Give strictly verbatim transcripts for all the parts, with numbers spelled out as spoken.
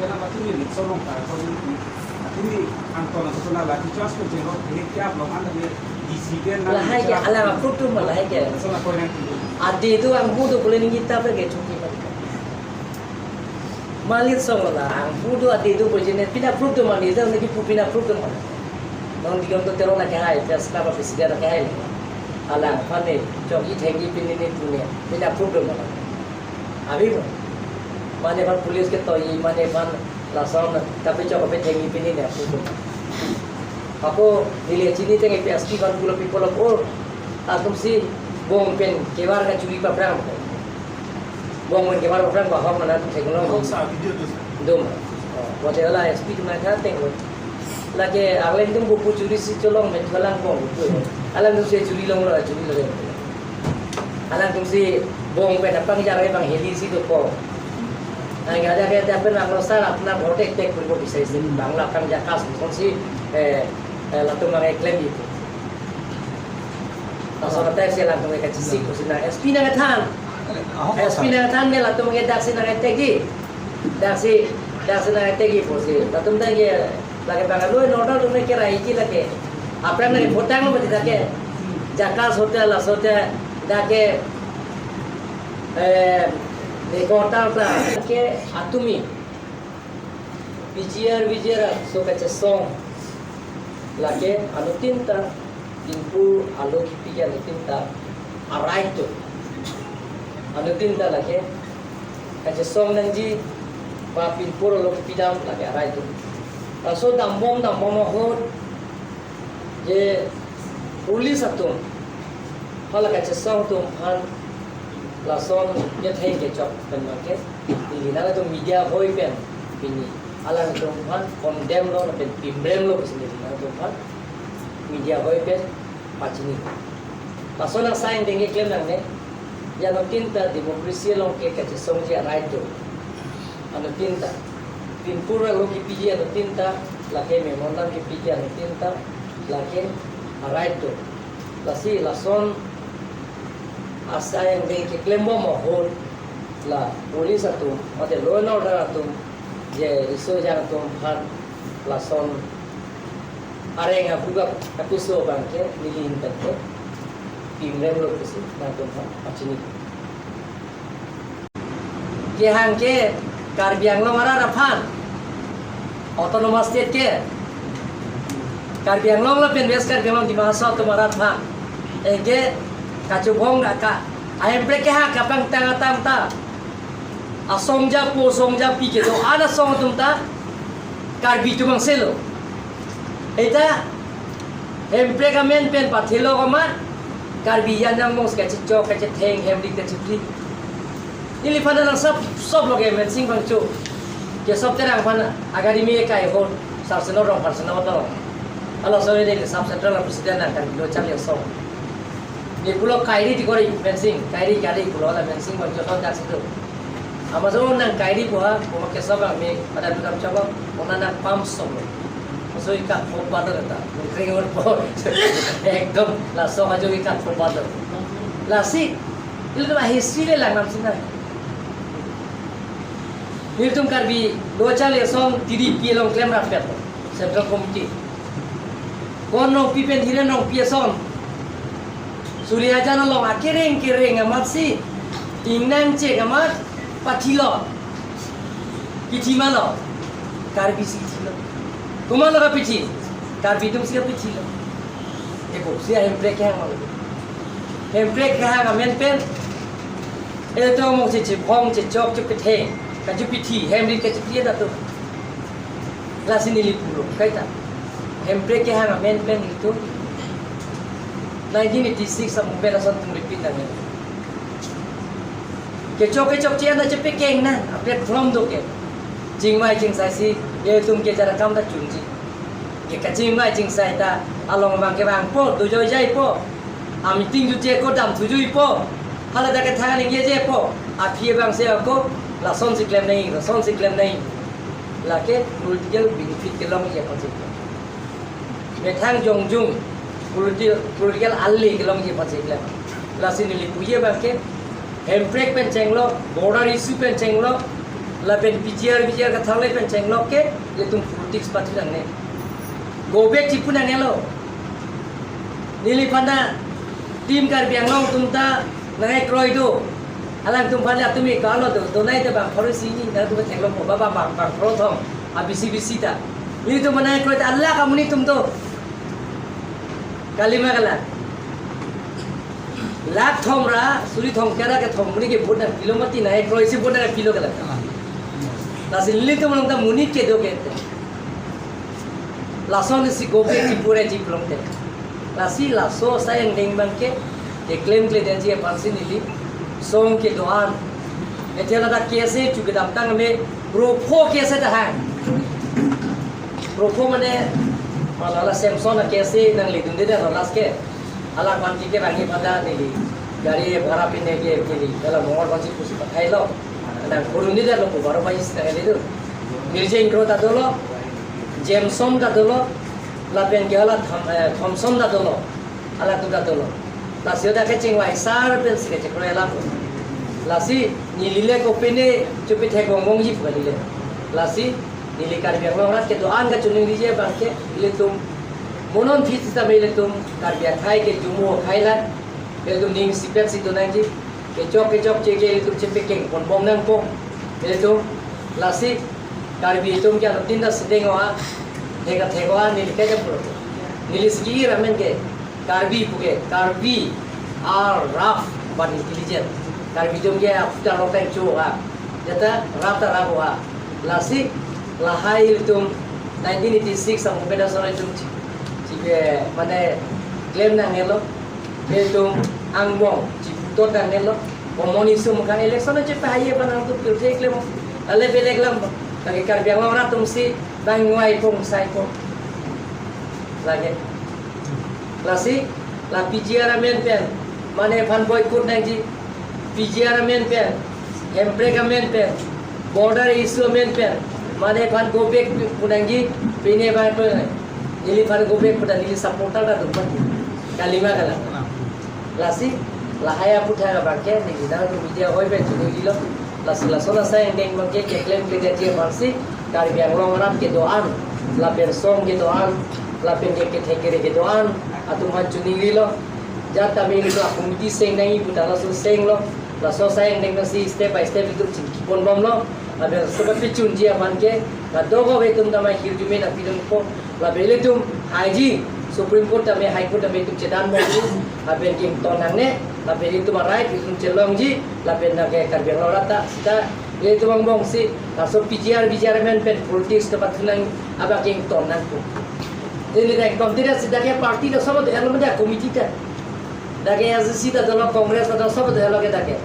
Karena matumi ni solong ka, solong ni. Matumi angkon ang sona la, teachers ko jenggot, ini tiap lo kan, tapi di siden na. Lahai ke, alang approve tu ma lahai ke. Sona ko yang tinggi. Ade tu anghu tu boleh ninggi tapi ke cuti pa. Malir song la, anghu tu ade tu boleh jenis, pina approve tu ma, ni jang lagi pu pina approve tu ma. Nong digom tu terong na ke hai, terus kenapa presiden na ke hai. Alangphan ni, jogi thengji pini ni punya, pina approve tu ma. Abi mo. Mane aphan police ke toi, mane aphan lason, tapi chok ape thengji pini ne, aku tu. Ako neli chiniteng A P S T aphan pulo people of all. Atum si bong pen kebar kachuri paphrang. Bong pen kebar paphrang bahok mana tu thenglo. Ahok sa video tu sa. Dum. Oh, bote la S P tu na kha thenglo. Lake arleng tum buku churi si cholong met kalang bong buku. Alang tum si churi longlo, churi longlo. Alangtum si bong pen apang jar ke bang heli si dopo. Nang ada ke tapi nang lo sar apna vote tek pun ko bisa isi bang la apang jakas pun si, eh, eh, latum bang klem itu. Laso attack si alangtum ke kachisik ko si nang S P nang than. Ahok S P nang than ne latum ke dak si nang attack ji. Dak si, dak si nang attack ji po si. Latum dak ke lake bang law and order atum ne kerai ji lake. Aphrang ne potang lo bati dak ke. Jakas hotel, laso hotel, dak ke, eh, ne hotel ta. Ke atumi. P G R, V G R, so kachesong. Lake, anuttin ta, pinpur alo kipiji anuttin ta, a right to. Anuttin ta lake, kachesong nangji, ba pinpur alo kipi dam lake a right to. Laso dambom dambom ahut, je police atum, hala kachesong atum aphan, lason ketheng kechok pen bangke, ili nangtum media hoi pen, pini, alangtum aphan, condemn lo, lapen pimrem lo, kesi ili nangtum aphan, media hoi pen, pachini. Lason nang sign dengke klem nangne, ya anuttin ta democracy along ke kachesongji a right do. Anuttin ta. Pinpur alo kipiji anuttin ta, lake memorandum kipiji anuttin ta, lake a right do. Lasi lason a sign dengke klembom ahut, la police atum, mate law and order atum, je riso jang atum aphan, lason areng abugap kapiso bangke neli ahin pen ke pimrem lo kesi nangtum aphan pachini. Kehang ke Karbi Anglong arat aphan, Autonomous State ke Karbi Anglong lapen West Karbi Anglong Dima Hasao atum arat aphan. Anke kachubong ka, ahemprek kehang kapangtang atam ta. Asong japo, song japi kedo-an asong atum ta Karbi atum angselo. Eta hemprek amen pen pathelo kama Karbi yan yang mong kachechok, kachetheng, hemri kachepri. Neliphan nang sab, sob loke Mensing Bangcho. Ke sob Terang aphan Academy kai hon, sab seno rong phan seno to. Alo sob ini sab central president nang Karbi Lo Charli Asong. Ni pulo kairi ti kori Mensing, kairi kairi pulo la Mensing Bangcho ton dak situ. Ama so nang kairi puha, puha keso bang me pada dudam coba, ona nang pam som lo. So ikat po pada ta, kring or po. Ekdom laso ajo ikat po pada. Lasi, ilitum history le lang nam sinai. Ilitum Karbi Lo Charli Asong T D P along klem rapet. Central Committee. Kon Rongpi pen Hiren Rongpi ason. Suri ajan along akereng kereng amat si. Ingnang chek amat pathilo. Pithi malo. Karbi si thilo. Komatlo kapithi. Karbi atum si kapithi lo. Eko, si hemprek kehang malo. Hemprek kehang amen pen. Eto mong si chibong chechok chepethe. Kachipithi, hemri kachipithi ta tu. Lasi neli pulo, kaita. Hemprek kehang amen pen itu. Nineteen eighty-six a movement ason tum repeat nang. Kechok kechok chian na chepekeng na, a platform do ke. Chingvai chingsai si, ilitum ke jara kam ta chunji. Ke kachingvai chingsai ta, along bang ke bang po, dojoi jai po. A meeting jutje ko dam thujui po. Hala ta ke thang ning ye je po. Aphi bang se ako, lason si klem nai, lason si klem nai. Lake political benefit kelongji aphan si. Methang jongjung political, political ali kelongji aphan si klem. Lasi neli puji bangke, hemprek pen chenglo, border issue pen chenglo, Lapen P G R, P G R kathang le pen chenglok ke, ilitum politics pathu nangne. Go back chipu nangnelo. Neliphan ta Team Karbi Anglong atum ta nangkroi do. Alangtum aphan le atum ikalo do, donai te bang pharo isi ni, nangtum theklongpo ba bang, bang pharo thom, a bisi bisi ta. Ilitum nangkroi ta alak amonit atum do. Kalima kala. Lakh thom ra, suri thom kera kethom amonit ke vote nangpilo mati, nangkroi si vote nangpilo kala. Lasi ilitum along ta monit kedo ke. Lason si go back chipu re chipulongte. Lasi laso asai angdeng abangke, keklem kledetji aphansi neli song kedo-an. Ethela ta case chu kedamtang me, Pro Fo case ta hang. Pro Fo mane, mala la Samson a case nangledunde de last ke. Alangphan ke kerangi pada neli. Gari bhara pine ke neli. Hala Mongalganj si pusi pathailo. Nang kuruni de lo, baro pai si nangledu. Mirjeng Kro ta dolo. Jameson ta dolo. Lapen ke hala Thom-, eh, Thomson ta dolo. Halatum ta dolo. Lasi ta kechingvai sar pensi kechekroi alam. Lasi neli le kopine chupithek bongbongji pu neli le. Lasi neli Karbi Anglong arat kedo-an kachiningriji abangke ilitum monon phit sitame ilitum Karbi akhai ke jumu akhai la. Ilitum ning sipet si do nangji. Kechok kechokche ke ilitum chepekeng ponbom nangpo. Ilitum lasi Karbi atum ke anuttin ta sedeng oha, theka thek oha, neli kaya pura. Neli ski ramen ke Karbi puke, Karbi are rough but intelligent. Karbi atum ke after long time cho oha. Jata rough ta rough oha. Lasi lahai ilitum nineteen eighty-six ang upeda sono ilitum chi, chi ke mane claim nangnelo. Ilitum angbong chiputot nangnelo. Common issue mukha election ache pahai aphan nangtum pirthe klem. Ale belek lam. Lake Karbi Anglong arat atum si bang ngvai pong sai pong. Lake. Lasi la P G R amen pen. Mane aphan boycott nangji. P G R amen pen. Hemprek amen pen. Border issue amen pen. Mane aphan go back pu nangji. Pine bai pen. Neliphan go back pu ta neli supporter ta do mati. Kalima kala. Lasi, lahai aphuthak abangke, neli nangtum media hoi pen chunujilo. Lasi lason asai angdeng abangke, keklem kledetji aphansi, Karbi Anglong arat kedo-an, lapen song kedo-an, lapen ke kethek kere kedo-an, atum aphan chuningrilo. Jat tame ilitum committee seng nangji pu ta laso senglo. Laso asai angdeng nangsi step by step ilitum chingki ponbomlo. Lapen sobat pichunji aphan ke, kadokave atum tame hirjume nangpidunpo. Lapen ilitum haiji, Supreme Court tame, High Court tame itum chedan bomji, lapen kington nangne, lapen ilitum a-right ilitum chelongji, lapen nangke Karbi Anglong arat ta, sita ilitum angbong si, laso P G R, P G R amen pen politics kepat nang abang kington nangpo. Neli nangton tidak sita ke party ta sobat elo media committee ta. Dak ke A S D C ta dolo, Congress ta dolo, sobat elo ke dak ke.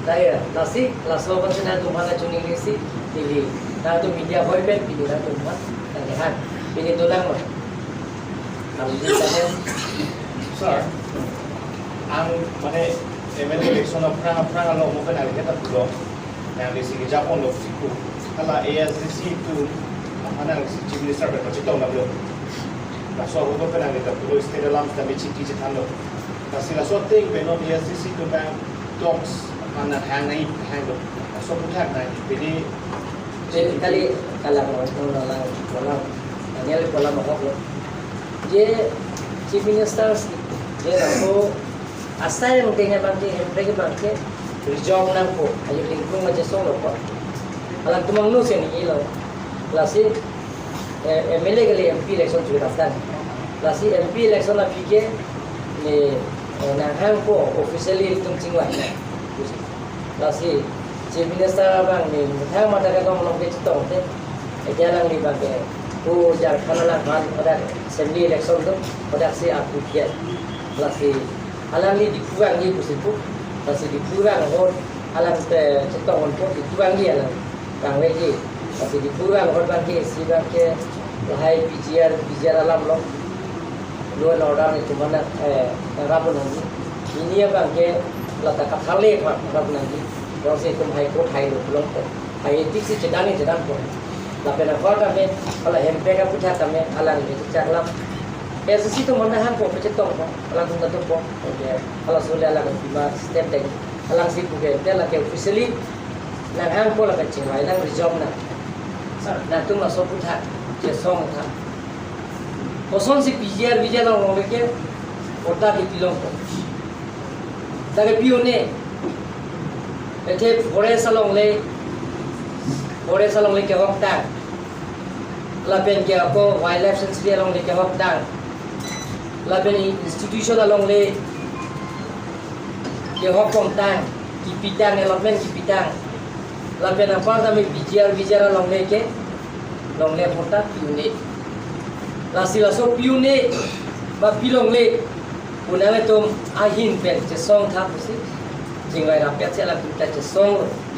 Daya, lasi, laso aphansi nangtum aphan chuningrisi, pini nangtum media hoi pen, pini nangtum aphan, nangke han, pini dolang lo. Kami di sana. Sir, ang mane M L A election aphrang aphrang alo mo pen ang kita pulo, nang di sigi Japon lo siku, hala A S D C atum, aphan nang si Chief Minister pen pachetong lo. Laso ahut pen ang kita pulo state alam sita mechiti chethan lo. Lasi laso ateng pen non A S D C atum pen talks aphan nang hang nai hang lo. Laso aphuthak nai pini. Jadi kali kalang lo, kalang, kalang. Daniel kalang mahok lo. Je Chief Minister si, je laso asai angdeng abangke, Hemprek abangke, rijong nangpo, ayo lingkung aja song lo po. Alangtum angno si neli lo. Lasi, eh, M L A kali M P election juga daftar. Lasi M P election aphi ke, ni, eh, nang hangpo officially itum chingvai. Lasi, Chief Minister abang ni, methang mata kadom along ke chetongte. Ejang alangli abangke, ko Jharkhand alangphan, pada assembly election atum, pada si aku kiat. Lasi, alangli Diphu vangji pusi pu, lasi Diphu vang ahut, alang te chetong unpo, Diphu vangji alang, vangveji. Lasi Diphu vang ahut abangke, si abangke, lahai P G R, P G R alam lo. Law and order ni atum aphan, eh, rap nangji. Pini abangke lata katharle aphan rap nangji. Jongsi itum High Court hai lo pulote, hai etik si chedan ni chedanpo. Lapen apor tame, hala Hemprek aphuthak tame, alangli chaklam. A S D C atum aphan hangpo, pachetongpo, alangtum ta dopo. Oke, hala sule alang bima step dek. Alangsi puke, te lake officially Nang angpo la kachingvai nang rijom nang. Nangtum laso aputhak chesong tha. Kosonsi P G R V G R along longle ke patta kepilongpo. Ta kepi un-e. Athe forest alongle, forest alongle kehok tang. Lapen ke ako wildlife sanctuary alongle kehok tang. Lapen institution alongle kehok pon tang, kipi tang, allotment kipi tang. Lapen apar tame P G R V G R alongle ke longle patta pi un-e. Lasi laso pi un-e ba pilongle pu nanglitum ahin pen chesong tha pusi chingvai rapet si latum ta chesong.